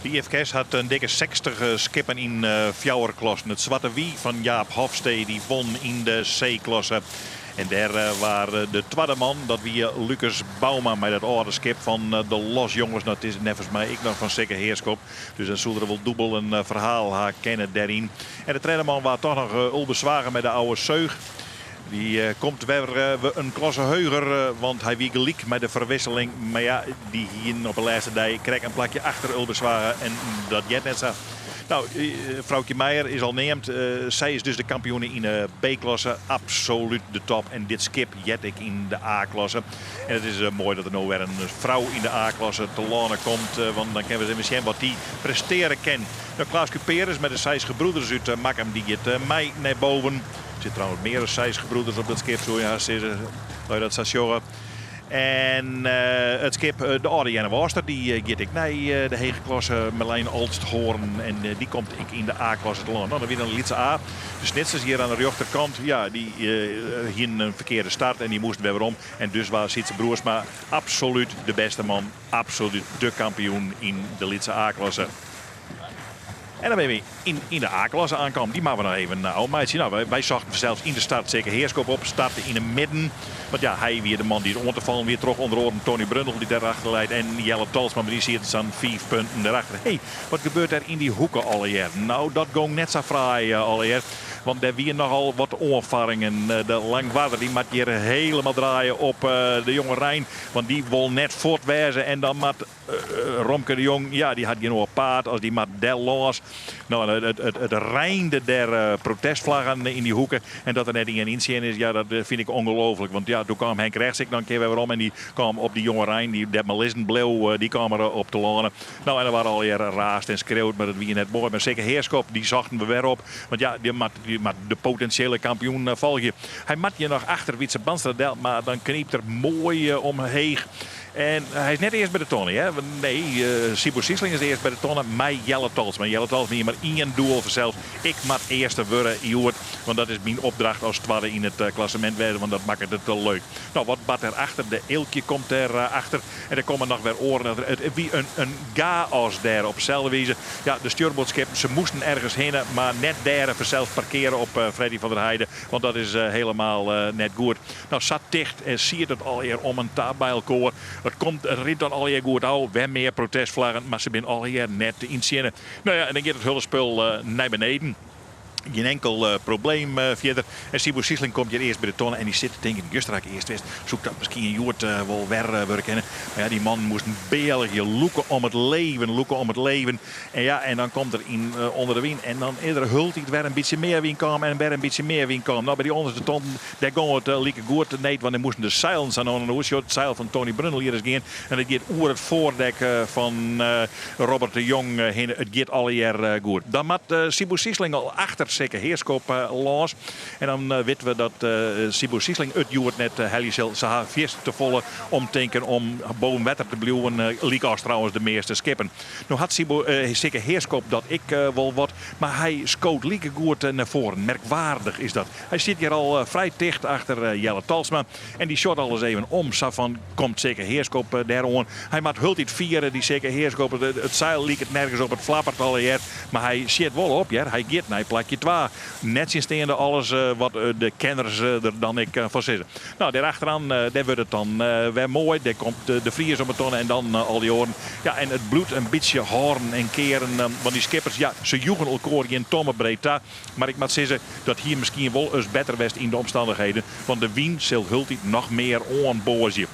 De IFKS hat in dikke 60 skippen yn fjouwer klassen. It Swarte Wief fan Jaap Hofstee dy won yn de C-klasse. En dêr waard de twadde man, dat wie Lucas Bouma mei dat âlde skip fan de Los Jonges. No, it is neffens my ek noch fan Sikke Heerschop. Dus dan soe der wol dûbel in ferhaal ha kinne dêryn. En de tredde man waard toch noch Ulbe Zwager mei de oude Seug. Dy komt wer in klasse heger, want hy wie gelyk mei de ferwisseling. Mar ja, dy hienen op 'e lêste dei krekt in plakje achter Ulbe Zwager en dat heart net sa. No, Froukje Meijer is al neamd. Sy is dus de kampioene yn 'e B-klasse. Absolút de top. En dit skip heart ek yn de A-klasse. En it is moai dat der no wer in frou yn de A-klasse telâne komt, want dan kinne we ris even sjen wat dy prestearje kin. No, Klaas Kuperus mei de Seis Gebroeders út Makkum, dy giet mei nei boven. Der sit trouwens mear as seis gebroeders op dat skip, soe je hast sizze, as je dat sa sjogge. En it skip de âlde Earnewâldster, dy giet ek nei de hege klasse, Merlijn Olsthoorn. En dy komt ek yn de A-klasse telâne. No, dan wie dan de lytse A. De Snitsers hjir oan de rjochterkant, ja, dy hienen in ferkearde start en dy moasten wer werom. En dus waard Sytse Broersma absolút de bêste man, absolút de kampioen yn de lytse A-klasse. En dan binne we yn, yn de A-klasse oankommen. Dy moatte we noch even ôfmeitsje. No, wy, wy sochten fansels yn de start Sikke Heerschop op. Starte yn 'e midden. Want ja, hy wie de man dy't oan te fallen wie troch ûnder oaren Tony Brundel dy't dêrachter leit en Jelle Tolsma. Mar dy sieten sa'n fiif punten dêrachter. Hé, wat gebeurt der yn dy hoeke allegear? No, dat gong net sa fraai allegear. Want der wie nochal wat oanfarringen. De Langwarder dy moat hjir helemaal draaie op de jonge Rein. Want dy wol net fuort wêze en dan moat Romke de Jong, ja, dy hat gjin oar paad as dy moat dêr lâns. No, it, it, it reinde dêr protestflaggen yn dy hoeke. En dat der net ien yntsjinne is, ja, dat fyn ik ongelooflik. Want ja, doe kaam Henk Regts ek noch in kear wer werom en dy kaam op dy jonge Rein, dy't dêr mar lizzen bleau, dy kaam er op telâne. No, en der waard allegear raasd en skreaud, mar dat wie net moai. Mar Sikke Heerschop, dy sochten we wer op. Want ja, dy moat, dy moat de potinsjele kampioen folgje. Hy moat hjir noch achter Wietse Bandstra del, mar dan knypt er moai omheech. En hy is net earst by de tonne, hear. Nee, Siebo Siesling is earst by de tonne mei Jelle Tolsma. Jelle Tolsma hie mar ien doel fansels. Ik moat earste wurde hjoed, want dat is myn opdracht as twadde yn it klassemint wêze, want dat makket it leuk. No, wat bart der achter? De Eelkje komt dêr achter en der komme noch wer oaren achter. It wie in, in chaos dêr op deselde wize. Ja, de stjoerboardskippen, se moasten ergens hinne, mar net dêr fansels parkeare op Freddy van der Heide, want dat is helemaal net goed. No, sa ticht en siet it allegear om en ta by elkoar. It komt, it rint dan allegear goed ôf. Wer mear protestflaggen, mar se binne allegear net yntsjinne. No ja, en dan giet it hiele spul nei beneden. Gjin enkel probleem fierder. En Siebo Siesling komt hjir earst by de tonne en dy sit te tinken, juster ha ik earst west, soe ik dat miskien hjoed wol wer wurde kinne. Mar ja, dy mannen moasten bealgje, lûke om it leven, lûke om it leven. En ja, en dan komt er yn ûnder de wyn en dan is der hieltyd wer in bytsje mear wyn kaam en wer in bytsje mear wyn kaam. No, by dy ûnderste tonnen, dêr gong it like goed net, want dêr moasten de seilen sa no en dan oer. Sjoch, it seil fan Tony Brundel hjir ris gean en it giet oer it foardek fan Robert de Jong hinne. It giet allegear goed. Dan moat Siebo Siesling al achter Sikke Heerschop lâns. En dan witte we dat Siebo Siesling it hjoed net helje sil. Se ha fierste tefolle omtinken om boven wetter te bliuwen, lykas trouwens de measte skippen. No hat Siebo Sikke Heerschop dat ek wol wat, mar hy skoot likegoed nei foaren. Merkwaardich is dat. Hy sit hjir al frij ticht achter Jelle Talsma en dy sjocht alris even om, sa fan komt Sikke Heerschop dêr oan. Hy moat hieltyd fiere, dy Sikke Heerschop. It seil liket nergens op, it flappert allegear, mar hy sjit wol op hear. Hy giet nei plakje twa, nettsjinsteande alles wat de kenners der dan ek fan sizze. No, dêr achteran, dêr wurdt it dan wer moai. Dêr komt de Fries om 'e tonne en dan al dy oaren. Ja, en it bliuwt in bytsje hâlden en kearen, want dy skippers, ja, se joegen elkoar gjin tomme breed ta. Mar ik moat sizze, dat hie miskien wol ris better west yn de omstannichheden, want de wyn sil hieltyd noch mear oanboazje.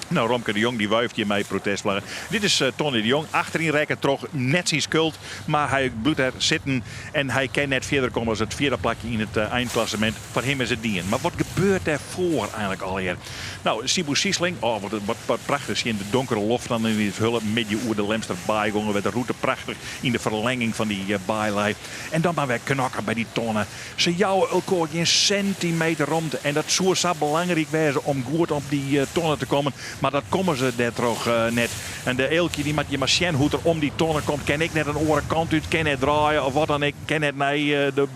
No, Romke de Jong dy wuift hjir mei protestflaggen. Dit is Tony de Jong, achteryn rekke troch net syn skuld, mar hy bliuwt der sitten en hy kin net fierder komme as it fjirde plakje yn it einklassemint. Foar him is it dien. Mar wat gebeurt dêrfoar eigenlik allegear? No, Siebo Siesling, oh, wat, wat, wat prachtich sjen de donkere loft dan yn it hiele middei oer de Lemster baai gongen, wêr't de rûte prachtich yn de ferlenging fan dy baai lei. En dan mar wer knokke by dy tonne. Se jouwe elkoar gjin sintimeter romte en dat soe sa belangryk wêze om goed op dy tonne te kommen. Mar dat komme se dêrtroch net. En de Eelkje dy moat je mar sjen hoe't er om dy tonne komt. Kin ek net in oare kant út, kin net draaie of wat dan ek. Kin net nei de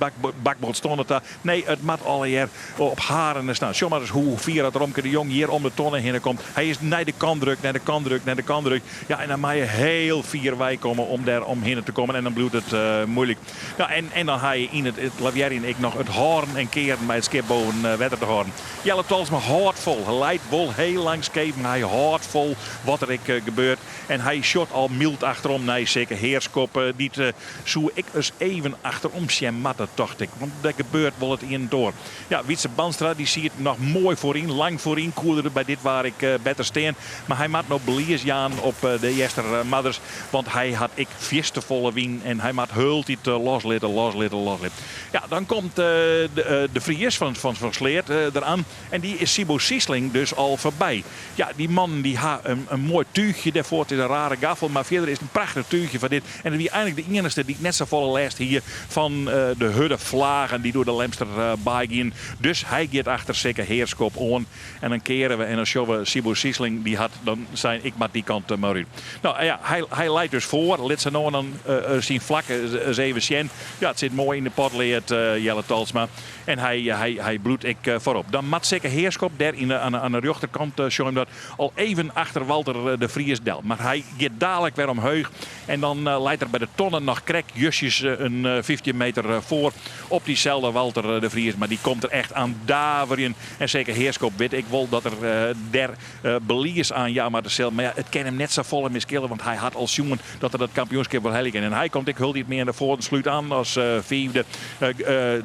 bakboardstonne ta. Nee, it moat allegear op haren staan. Sjoch mar ris hoe fier dat Romke de Jong hjir om de tonne hinne komt. Hy is nei de kant drukt, nei de kant drukt, nei de kant drukt. Ja, en dan mei je heel fier wei komme om dêr omhinne te kommen. En dan bliuwt it moeilik. Ja, en dan ha je yn it lavearjen ek noch it hâlden en kearen mei it skip boven wetter te hâlden. Jelle Tolsma hâldt fol. Hy leit wol heel lang skeef, mar hy hâldt fol wat der ek gebeurt. En hy sjocht al myld achterom nei Sikke Heerschop. Dy't soe ek ris even achterom sjen moatte, tocht ik. Want der gebeurt wol it ien en it oar. Ja, Wietse Bandstra dy siet noch moai foaryn, lang foaryn. Koe er by dit waar ek better stean. Mar hy moat no belies jaan op de Eastermarders. Want hy hat ek fierste folle wyn en hy moat hieltyd loslitte, loslitte, loslitte. Ja, dan komt de Fries fan Sleat der an en dy is Siebo Siesling dus al foarby. Ja, dy mannen dy ha in moai túchje dêrfoar. It is in rare gaffel, mar fierder is it in prachtich túchje foar dit. En it wie einlik de iennichste dy't net safolle lêst hie fan de hurde flagen dy't oer de Lemster baai gienen. Dus hy giet achter Sikke Heerschop oan. En dan keare we en dan sjogge we Siebo Siesling, dy hat dan sein, ik moat dy kant mar út. No ja, hy leit dus foar. Lit se no en dan syn flak ris even sjen. Ja, it sit moai yn de potlead, Jelle Tolsma. En hy bliuwt ek foarop. Dan moat Sikke Heerschop dêr oan de rjochterkant, sjoch him dat, al even achter Walter de Vries del. Mar hy giet dalik wer omheech. En dan leit er by de tonnen noch krekt justjes in 15 meter foar op dyselde Walter de Vries. Mar dy komt der echt aan daverjen. En Sikke Heerschop wit ek wol dat er dêr belies aan jaan moatte sil. Mar ja, it kin him net safolle mear skille, want hy hat al sjoen dat er dat kampioenskip wol helje kin. En hy komt ek hieltyd mear nei foaren, slút aan as fiifde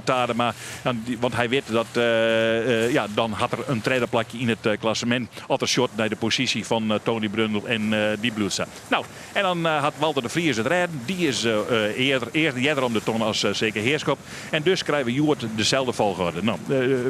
Tadema. Want hy wit dat ja, dan hat er in tredde plakje yn it klassemint. As er sjocht nei de posysje fan Tony Brundel en dy bliuwt sa. No, en dan hat Walter de Vries it rêden. Dy is earder, earder om de tonne as Sikke Heerschop. En dus krije we hjoed deselde folchoarder. No,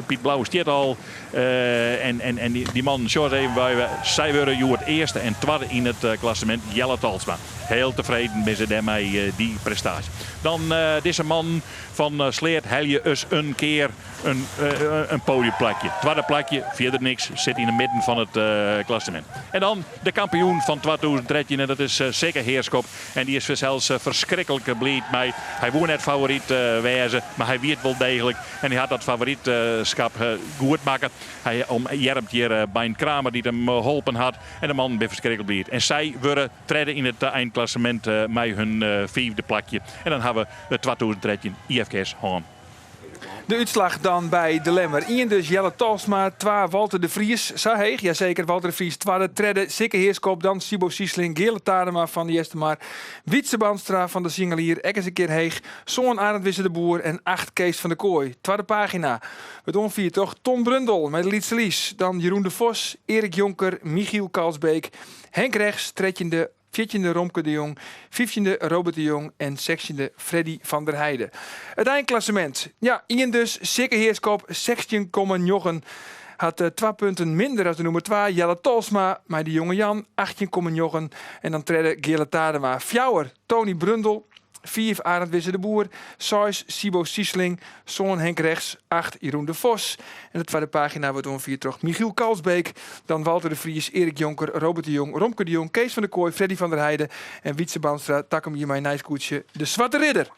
Piet Blauw stiet al. En, en dy mannen, sjoch ris even by we. Sy wurde hjoed earste en twadde yn it klassemint. Jelle Tolsma. Heel tefreden binne se dêrmei dy prestaasje. Dan dizze mannen fan Sleat helje ris in kear in podiumplakje. Twadde plakje, fierder niks, sit yn de midden fan it klassemint. En dan de kampioen fan 2013 en dat is Sikke Heerschop. En dy is fansels ferskriklik bliid mei. Hy woe net favoryt wêze, mar hy wie it wol deeglik. En hy hat dat favorytskap goed makke. Hy omearmt hjir Bein Kramer dy't him holpen hat. En de mannen binne ferskriklik bliid. En sy wurde tredde yn it einklassemint mei hun fiifde plakje. En dan hawwe we 2013 IFKS hân. De útslach dan by De Lemmer. Ien dus Jelle Tolsma, twa Walter de Vries. Sa heech, jaseker, Walter de Vries twadde, tredde Sikke Heerschop, dan Siebo Siesling, Geale Tadema fan de Eastermar, Wietse Bandstra fan de Singelier, ek ris in kear heech, sân Arend Wisse de Boer en acht Kees van der Kooi. Twadde pagina wurdt oanfierd troch Ton Brundel mei de Lytse Lies, dan Jeroen de Vos, Erik Jonker, Michiel Kalsbeek, Henk Rechts, trettjinde, Fjirtjinde Romke de Jong, fyftjinde Robert de Jong en sechstjinde Freddy van der Heide. It einklassemint, ja, ien dus, Sikke Heerschop, 16,9. Hat twa punten minder as de nûmer twa, Jelle Tolsma, mei de Jonge Jan, 18,9. En dan tredde Geale Tadema, fjouwer Tony Brundel, Fiif Arend Wisse de Boer, seis Siebo Siesling, sân Henk Rechts, acht Jeroen de Vos. En de twadde pagina wurdt oanfierd troch Michiel Kalsbeek, dan Walter de Vries, Erik Jonker, Robert de Jong, Romke de Jong, Kees van der Kooi, Freddy van der Heide en Wietse Bandstra. Takom jier mei nij skûtsje De Swarte Ridder.